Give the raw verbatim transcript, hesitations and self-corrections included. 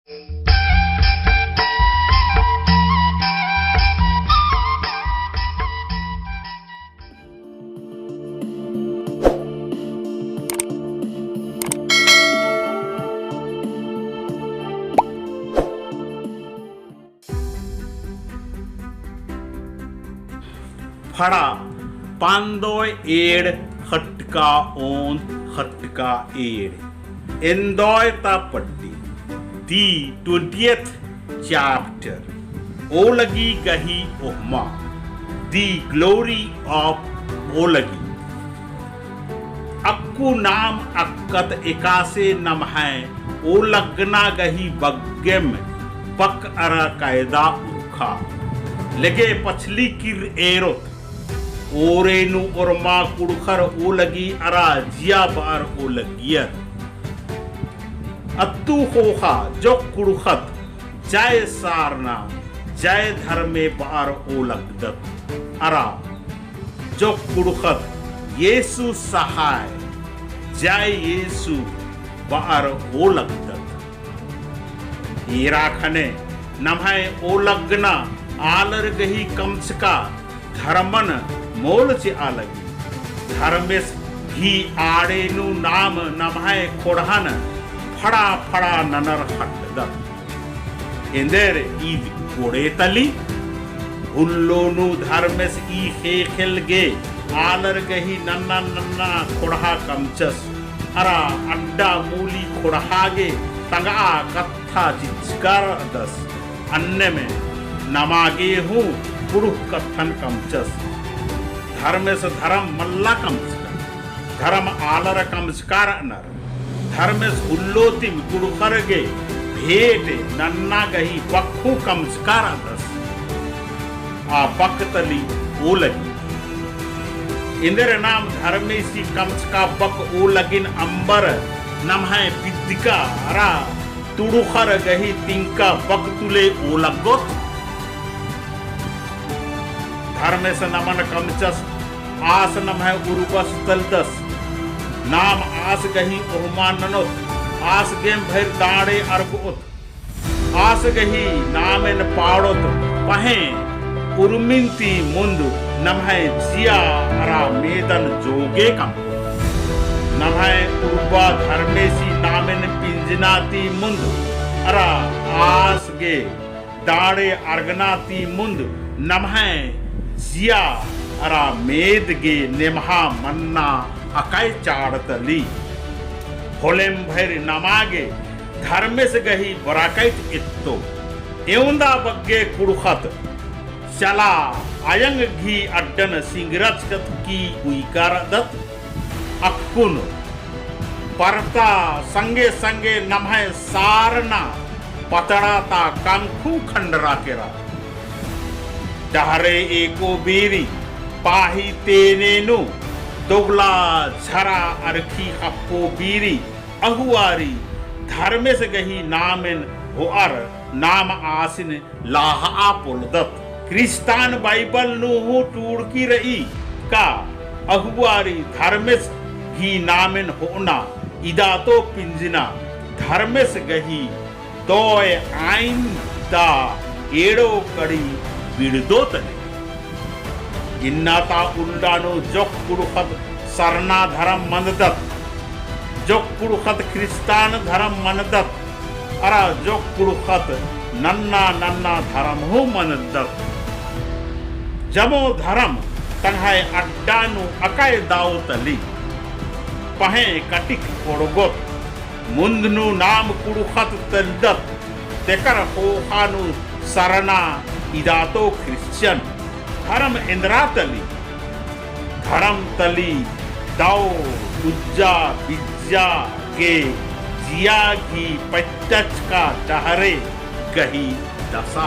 फड़ा पान्दोय एंड़ खटका ओन्द खटका एंड़। एन्दोय ता पड्डी, the twentieth chapter। ओलगी गही ओहमा, the glory of ओलगी। अक्कु नाम अक्कत एकासे नम्है ओलगना गही बग्गेम बक अरा कायदा उरखा। लेगे पछली किर्र एरोत, ओरे नू ओर्मा कुँड़ुख़र ओलगी अरा जिया बअर ओलगियर। अत्तु ख़ोख़ा जोक कुँड़ुख़त जय सारना, जय धर्मे बअर ओलगदत। अरा जोक कुँड़ुख़त येसु सहाय, जय येसु बअर ओलगदत। एरा ख़ने नम्है ओलगना आलर गही कमचका धर्मन मोल चिआ लगी। धर्मेस गही आड़े नू नाम नम्है ख़ोंड़हन फड़ा फड़ा ननर खटदत। एन्देर ईद कोड़े तली। हुल्लो नू धर्मेस ई ख़ेख़ेल गे आलर गही नन्ना नन्ना ख़ोंड़हा कमचस। अरा अड्डा मूली ख़ोंड़हा गे तंगआ कत्था चिच्चका रअदस। अन्नेम नमा गे हूँ कुँड़ुख़ कत्थन कमचस। धर्मेस धर्म मल्ला कमचका, धर्म आलर कमचका रअनर। धर्मेस हुल्लो तिम कुँड़ुख़र गे भेंट नन्ना गही बक हूँ कमचका रअदस। आ बक तली ओलगी। एन्देर नाम धर्मेसी कमचका बक ओलगिन अम्बर नम्है बिद्दका अरा तुड़ुख़र गही तिंका बक तुले ओलगोत। धर्मेस नमन कमचस, आस नम्है उर्बस तलदस। नाम आस गही ओहमा ननोत, आस गेम भइर दाड़े अरगओत। आस गही नामेन पाड़ोत पहें उर्मिन ती मुन्द नम्है जिया अरा मेदन जोगे कम। नम्है उर्बा धर्मेसी नामेन पिंजना ती मुन्द अरा आस गे दाड़े अरगना ती मुन्द नम्है जिया अरा मेद गे नेम्हा मन्ना अकय चाड़ तली। होलेम भइर नमा गे धर्मेस गही बराकैत एत्तो। एवंदा बग्गे कुँड़ुख़त चला अयंग गही अड्डन सिंगरचकत की उइका रअदत। अक्कुन परता संगे संगे नम्है सारना पतड़ा ता कमखु खंडरा केरा। डहरे एको बीरी पाही तेने नू दोगला झरा अरखी ख़प्पो बीरी अहुआरी धर्मेस गही नामेन होअर नाम आसिन लाहआ पोलदत। क्रिस्तान बाइबल नू हूँ टूड़की रई का अहुआरी धर्मेस गही नामेन होअना इदातो पिंजना धर्मेस गही तोय आइन दा एड़ो कड़ी बिड़दो तने। इन्ना ता उल्ला नू जोक कुँड़ुख़त सरना धरम मनदत, जोक कुँड़ुख़त क्रिस्तान धरम मनदत, अरा जोक कुँड़ुख़त नन्ना नन्ना धरम हूँ मनदत। जमो धरम तंग्है अड्डा नू अकय दाव तली। पहें कटिक ओड़गोत। मुन्द नू नाम कुँड़ुख़त तलदत, तेकर ख़ोख़ा नू सरना इदातो क्रिश्चियन। धरम एन्दरा तली? धरम तली दव उज्जा बिज्जा गे जिया गही पट्टचका डहरे गही दसा।